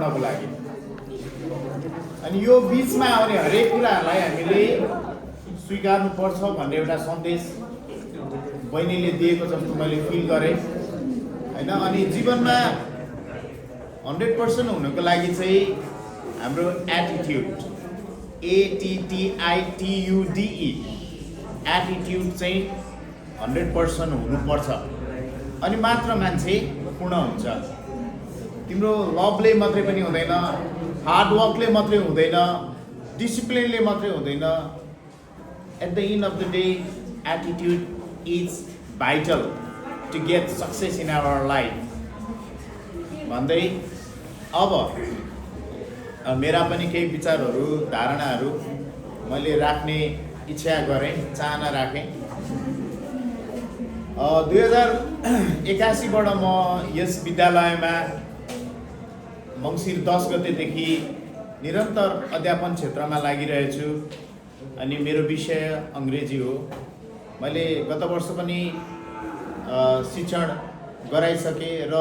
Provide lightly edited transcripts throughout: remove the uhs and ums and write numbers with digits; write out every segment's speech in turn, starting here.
गर्नको लागि। अनि यो बिचमा आउने हरेक कुराहरूलाई हामीले स्वीकार्नुपर्छ भन्ने एउटा सन्देश बहिनीले दिएको जस्तो मैले फिल गरेँ होइन। अनि जीवनमा 100% हुनको लागि चाहिँ हाम्रो एटिट्युड, ATTITUDE एटिट्युड चाहिँ 100% हुनुपर्छ। अनि मात्र मान्छे पूर्ण हुन्छ। तिम्रो लभले मात्रै पनि हुँदैन, हार्डवर्कले मात्रै हुँदैन, डिसिप्लिनले मात्रै हुँदैन। At the end of the day attitude is vital to get success in our life भन्दै अब मेरा पनि केही विचारहरू धारणाहरू मैले राख्ने इच्छा गरेँ, चाहना राखेँ। 2081बाट म यस विद्यालयमा मङ्सिर 10 गतेदेखि निरन्तर अध्यापन क्षेत्रमा लागिरहेछु। अनि मेरो विषय अङ्ग्रेजी हो। मैले गत वर्ष पनि शिक्षण गराइसकेँ र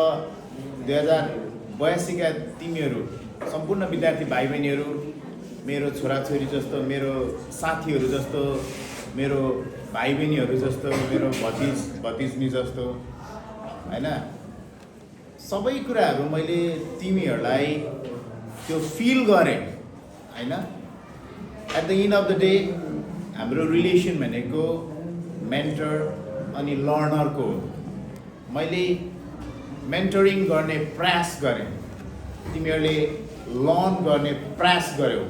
2082 का तिमीहरू सम्पूर्ण विद्यार्थी भाइ बहिनीहरू मेरो छोराछोरी जस्तो, मेरो साथीहरू जस्तो, मेरो भाइ बहिनीहरू जस्तो, मेरो भतिजनी जस्तो हैन, सबै कुराहरू मैले तिमीहरूलाई त्यो फिल गरेँ हैन। At the end of the day हाम्रो रिलेसन भनेको मेन्टर अनि लर्नरको। मैले मेन्टरिङ गर्ने प्रयास गरेँ, तिमीहरूले लर्न गर्ने प्रयास गर्यौ।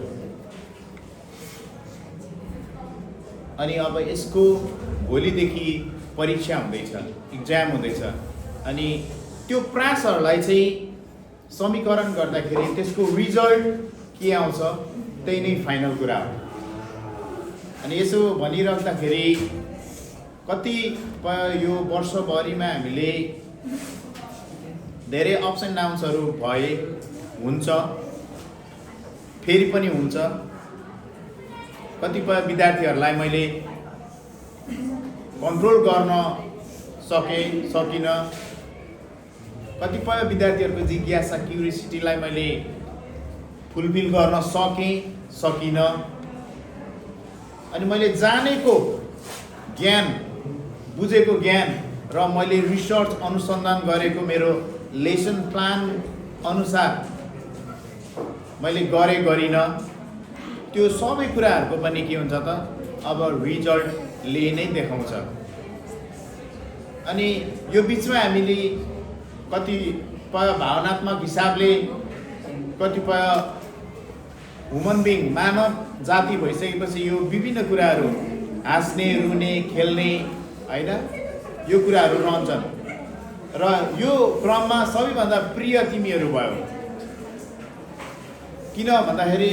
अनि अब यसको भोलिदेखि परीक्षा हुँदैछ, इक्जाम हुँदैछ। अनि त्यो प्रयासहरूलाई चाहिँ समीकरण गर्दाखेरि त्यसको रिजल्ट के आउँछ त्यही नै फाइनल कुरा हो। अनि यसो भनिराख्दाखेरि कतिपय यो वर्षभरिमा हामीले धेरै अप्स एन्ड डाउन्सहरू भए, हुन्छ, फेरि पनि हुन्छ। कतिपय विद्यार्थीहरूलाई मैले कन्ट्रोल गर्न सकिनँ। कतिपय विद्यार्थीहरूको जिज्ञासा, क्युरियोसिटीलाई मैले फुलफिल गर्न सकिनँ। अनि मैले जानेको ज्ञान, बुझेको ज्ञान र मैले रिसर्च अनुसन्धान गरेको मेरो लेसन प्लान अनुसार मैले गरिनँ। त्यो सबै कुराहरूको पनि के हुन्छ त अब रिजल्टले नै देखाउँछ। अनि यो बिचमा हामीले कतिपय भावनात्मक हिसाबले कतिपय ह्युमन बिङ, मानव जाति भइसकेपछि यो विभिन्न कुराहरू, हाँस्ने, रुने, खेल्ने हैन, यो कुराहरू रहन्छन्। र यो क्रममा सबैभन्दा प्रिय तिमीहरू भयो। किन भन्दाखेरि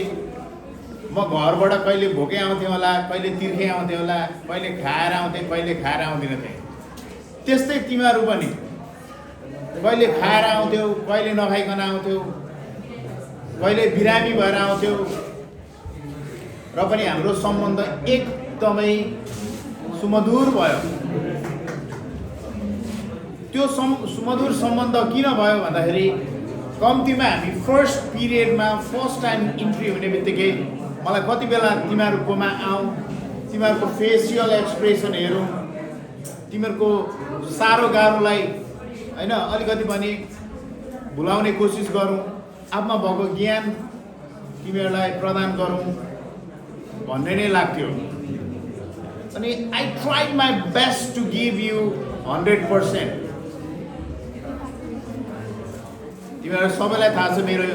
म घरबाट कहिले भोकै आउँथेँ होला, कहिले तिर्खे आउँथेँ होला, कहिले खाएर आउँथेँ, कहिले खाएर आउँदिनँ थिएँ। त्यस्तै तिमीहरू पनि कहिले खाएर आउँथ्यौ, कहिले नखाइकन आउँथ्यौ, कहिले बिरामी भएर आउँथ्यौ। र पनि हाम्रो सम्बन्ध एकदमै सुमधुर भयो। त्यो सुमधुर सम्बन्ध किन भयो भन्दाखेरि कम्तीमा हामी फर्स्ट पिरियडमा फर्स्ट टाइम इन्ट्री हुने बित्तिकै मलाई कति बेला तिमीहरूकोमा आउँ, तिमीहरूको फेसियल एक्सप्रेसन हेरौँ, तिमीहरूको साह्रो गाह्रोलाई हैन अलिकति पनि भुलाउने कोसिस गरौँ, आफूमा भएको ज्ञान तिमीहरूलाई प्रदान गरौँ भन्ने नै लाग्थ्यो। अनि I tried my best to give you 100%। तिमीहरू सबैलाई थाहा छ मेरो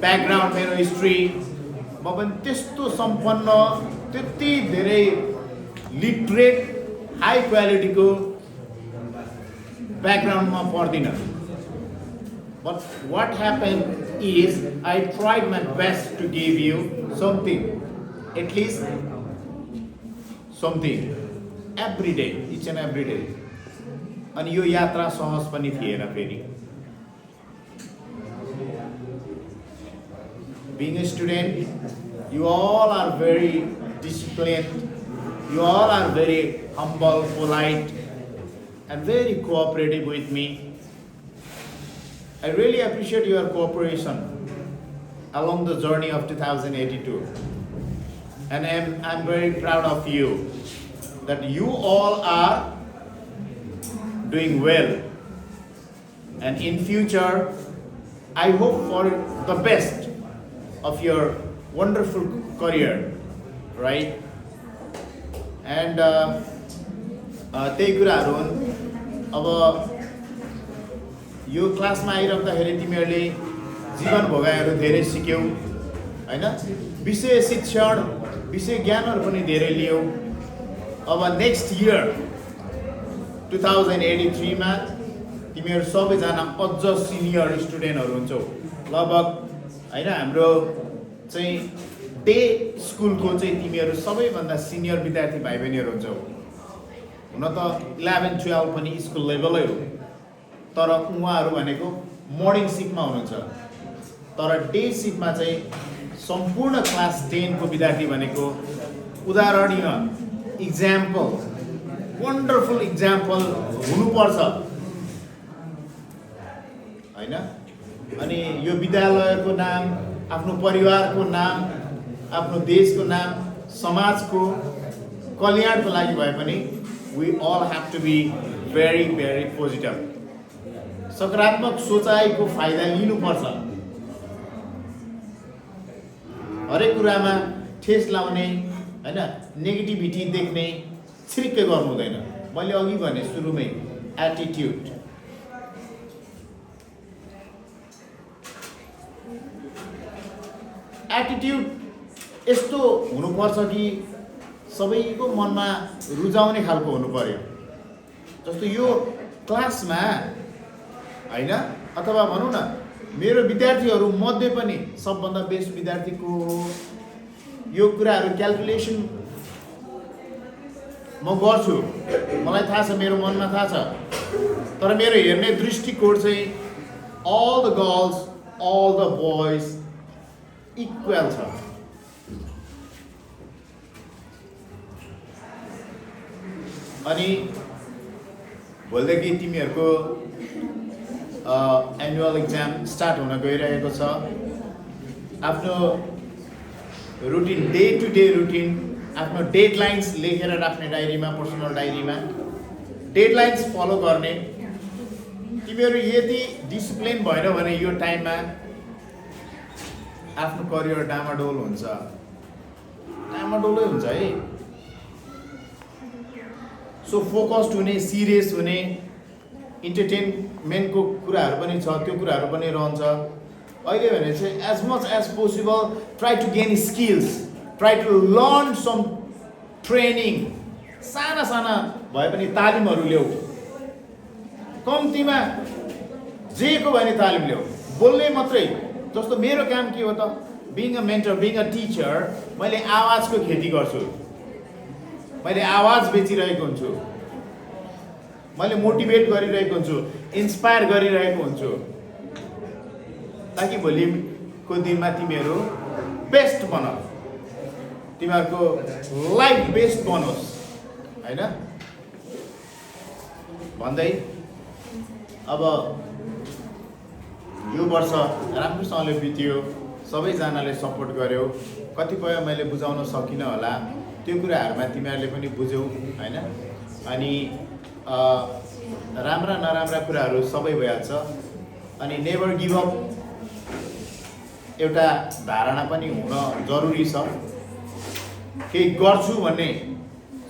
ब्याकग्राउन्ड, मेरो हिस्ट्री। म पनि त्यस्तो सम्पन्न, त्यति धेरै लिटरेट, हाई क्वालिटीको ब्याकग्राउन्डमा पर्दिनँ। But what happen is I tried my best to give you something, at least something every day, each and every day. अनि यो यात्रा सहज पनि थिएन। फेरि being a student, you all are very disciplined, you all are very humble, polite and very cooperative with me. I really appreciate your cooperation along the journey of 2082. And I'm very proud of you that you all are doing well. And in future, I hope for the best of your wonderful career, right? And त्यही कुराहरू हुन्। अब यो क्लासमा आइरहँदाखेरि तिमीहरूले जीवन भोगाइहरू धेरै सिक्यौ हैन, विषय शिक्षण विषय ज्ञानहरू पनि धेरै लियौ। अब नेक्स्ट इयर 2083 मा तिमीहरू सबैजना अझ सिनियर स्टुडेन्टहरू हुन्छौ लगभग हैन। हाम्रो चाहिँ डे स्कुलको चाहिँ तिमीहरू सबैभन्दा सिनियर विद्यार्थी भाइ बहिनीहरू हुन्छौ। हुन त 11-12 पनि स्कुल लेभलै हो, तर उहाँहरू भनेको मर्निङ सिफ्टमा हुनुहुन्छ, तर डे सिफ्टमा चाहिँ सम्पूर्ण क्लास 10 को विद्यार्थी भनेको उदाहरणीय इक्जाम्पल, वन्डरफुल इक्जाम्पल हुनुपर्छ हैन। अनि यो विद्यालयको नाम, आफ्नो परिवारको नाम, आफ्नो देशको नाम, समाजको कल्याणको लागि भए पनि we all have to be very very positive. सकारात्मक सोचाइको फाइदा लिनुपर्छ। हरेक कुरामा ठेस लाउने हैन, नेगेटिभिटी देख्ने छिर्के गर्नु हुँदैन। मैले अघि भने सुरुमै एटिट्युड। एटिट्युड यस्तो हुनुपर्छ कि सबैको मनमा रुजाउने खालको हुनु पर्यो। जस्तो यो क्लासमा हैन, अथवा भनौँ न मेरो विद्यार्थीहरू मध्ये पनि सबभन्दा बेस्ट विद्यार्थीको यो कुराहरू क्याल्कुलेसन म गर्छु, मलाई थाहा छ, मेरो मनमा थाहा छ। तर मेरो हेर्ने दृष्टिकोण चाहिँ all the girls, all the boys equal छ। अनि भोलिदेखि तिमीहरूको एनुअल एक्जाम स्टार्ट हुन गइरहेको छ। आफ्नो routine, day to day routine, आफ्नो डेडलाइन्स लेखेर राख्ने डायरीमा, पर्सनल डायरीमा डेडलाइन्स फलो गर्ने। तिमीहरू यदि डिसिप्लिन भएन भने यो टाइममा आफ्नो करियर डामाडोल हुन्छ, डामाडोलै हुन्छ है। सो फोकस्ड हुने, सिरियस हुने, इन्टरटेनमेन्टको कुराहरू पनि छ, त्यो कुराहरू पनि रहन्छ। अहिले भने चाहिँ as much as possible try to gain skills, try to learn some training. साना साना भए पनि तालिमहरू ल्याऊ, कम्तीमा जेको भने तालिम ल्याऊ। बोल्ने मात्रै, जस्तो मेरो काम के हो त, being a mentor, being a teacher, मैले आवाजको खेती गर्छु, मैले आवाज बेचिरहेको हुन्छु, मैले मोटिभेट गरिरहेको हुन्छु, इन्स्पायर गरिरहेको हुन्छु, ताकि भोलिको दिनमा तिमीहरू बेस्ट बनाऊ, तिमीहरूको लाइफ बेस्ट बनोस् हैन भन्दै। अब यो वर्ष राम्रोसँगले बित्यो, सबैजनाले सपोर्ट गर्यो। कतिपय मैले बुझाउन सकिनँ होला, त्यो कुराहरूमा तिमीहरूले पनि बुझ्यौ हैन। अनि राम्रा नराम्रा कुराहरू सबै भइहाल्छ। अनि नेभर गिभ अप एउटा धारणा पनि हुन जरुरी छ, केही गर्छु भन्ने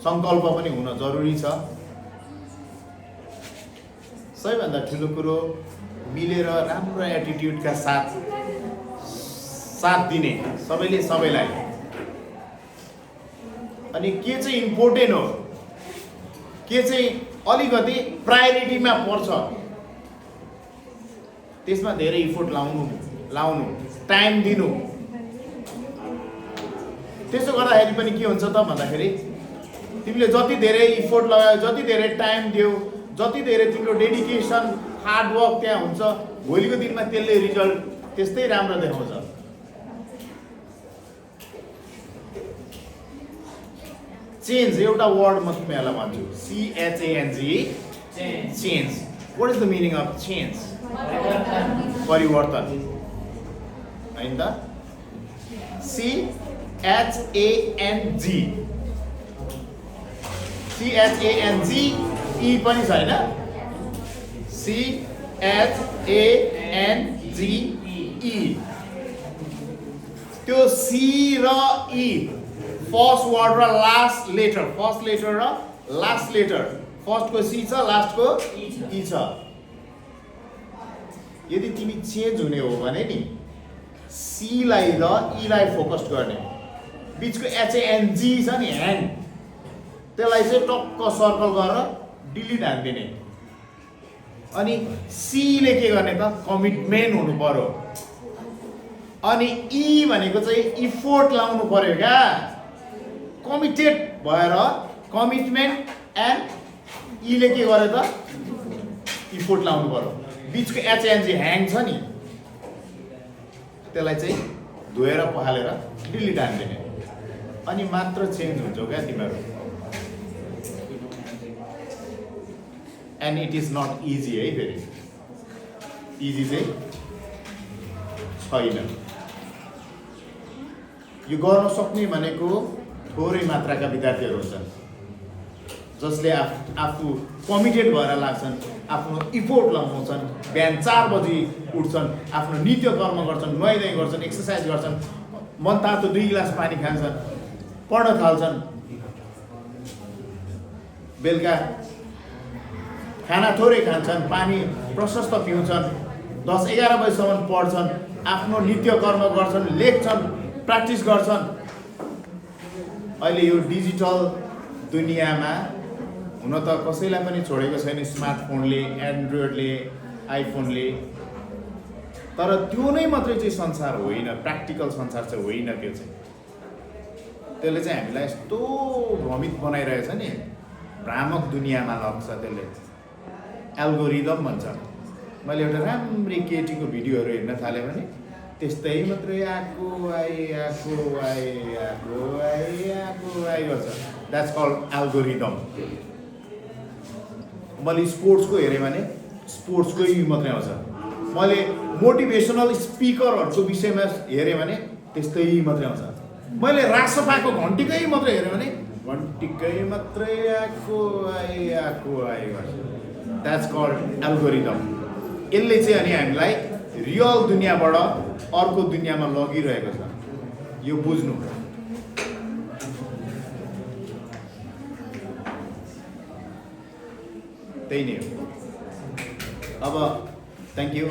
सङ्कल्प पनि हुन जरुरी छ। सबैभन्दा ठुलो कुरो मिलेर राम्रो एटिट्युडका साथ दिने, सबैले सबैलाई। अनि के चाहिँ इम्पोर्टेन्ट हो, के चाहिँ अलिकति प्रायोरिटीमा पर्छ, त्यसमा धेरै इफोर्ट लाउनु, टाइम दिनु। त्यसो गर्दाखेरि पनि के हुन्छ त भन्दाखेरि तिमीले जति धेरै इफोर्ट लगायो, जति धेरै टाइम दियो, जति धेरै तिम्रो डेडिकेसन, हार्डवर्क त्यहाँ हुन्छ, भोलिको दिनमा त्यसले रिजल्ट त्यस्तै राम्रो देखाउँछ। चेन्ज एउटा वर्ड म तिमीहरूलाई भन्छु, CHANG, change. What is the meaning of change? परिवर्तन हैन त CHANG ई पनि छैन CHANGE त्यो सी र ई फर्स्ट वर्ड र लास्ट लेटर फर्स्ट लेटर र लास्ट लेटर फर्स्टको सी छ लास्टको ई छ यदि तिमी चेन्ज हुने हो भने नि सी लाई र ई लाई फोकस गर्ने बीचको HANG छ नि ह्याङ त्यसलाई चाहिँ टक्क सर्कल गरेर डिलिट हान्दिने अनि सी ले के गर्ने त कमिटमेन्ट हुनु पर्यो अनि ई भनेको चाहिँ इफोर्ट लाउनु पर्यो क्या कमिटेड भएर कमिटमेन्ट एन्ड ई ले के गर्यो त इफोर्ट लाउनु पर्यो बीचको HANG ह्याङ छ नि त्यसलाई चाहिँ धोएर पखालेर डिलिट हान्दिने अनि मात्र चेन्ज हुन्छ क्या तिमीहरू and it is not easy है फेरि इजी चाहिँ छैन यो गर्न सक्ने भनेको थोरै मात्राका विद्यार्थीहरू हुन्छन् जसले आफू कमिटेड भएर लाग्छन् आफ्नो इफोर्ट लगाउँछन् बिहान 4 बजी उठ्छन् आफ्नो नित्य कर्म गर्छन् नुहाइधुवाइ गर्छन् एक्सर्साइज गर्छन् मन तातो 2 गिलास पानी खान्छन् पढ्न थाल्छन् बेलुका खाना थोरै खान्छन् पानी प्रशस्त पिउँछन् 10-11 बजीसम्म पढ्छन् आफ्नो नित्य कर्म गर्छन् लेख्छन् प्र्याक्टिस गर्छन् अहिले यो डिजिटल दुनियाँमा हुन त कसैलाई पनि छोडेको छैन स्मार्टफोनले एन्ड्रोइडले आइफोनले तर त्यो नै मात्रै चाहिँ संसार होइन प्र्याक्टिकल संसार चाहिँ होइन त्यो चाहिँ त्यसले चाहिँ हामीलाई यस्तो भ्रमित बनाइरहेछ नि भ्रामक दुनियाँमा लग्छ त्यसले एल्गोरिदम भन्छ मैले एउटा राम्री केटीको भिडियोहरू हेर्न थालेँ भने त्यस्तै मात्रै आएको आइ गर्छ द्याट्स कल्ड एल्गोरिदम मैले स्पोर्ट्सको हेरेँ भने स्पोर्ट्सकै मात्रै आउँछ मैले मोटिभेसनल स्पिकरहरूको विषयमा हेरेँ भने त्यस्तै मात्रै आउँछ मैले रासपाको घन्टीकै मात्रै हेरेँ भने घन्टीकै मात्रै आएको आइ गर्छ द्याट्स कल्ड एल्गोरिदम यसले चाहिँ अनि हामीलाई रियल दुनियाँबाट अर्को दुनियाँमा लगिरहेको छ यो बुझ्नु त्यही नै हो अब थ्याङ्क यू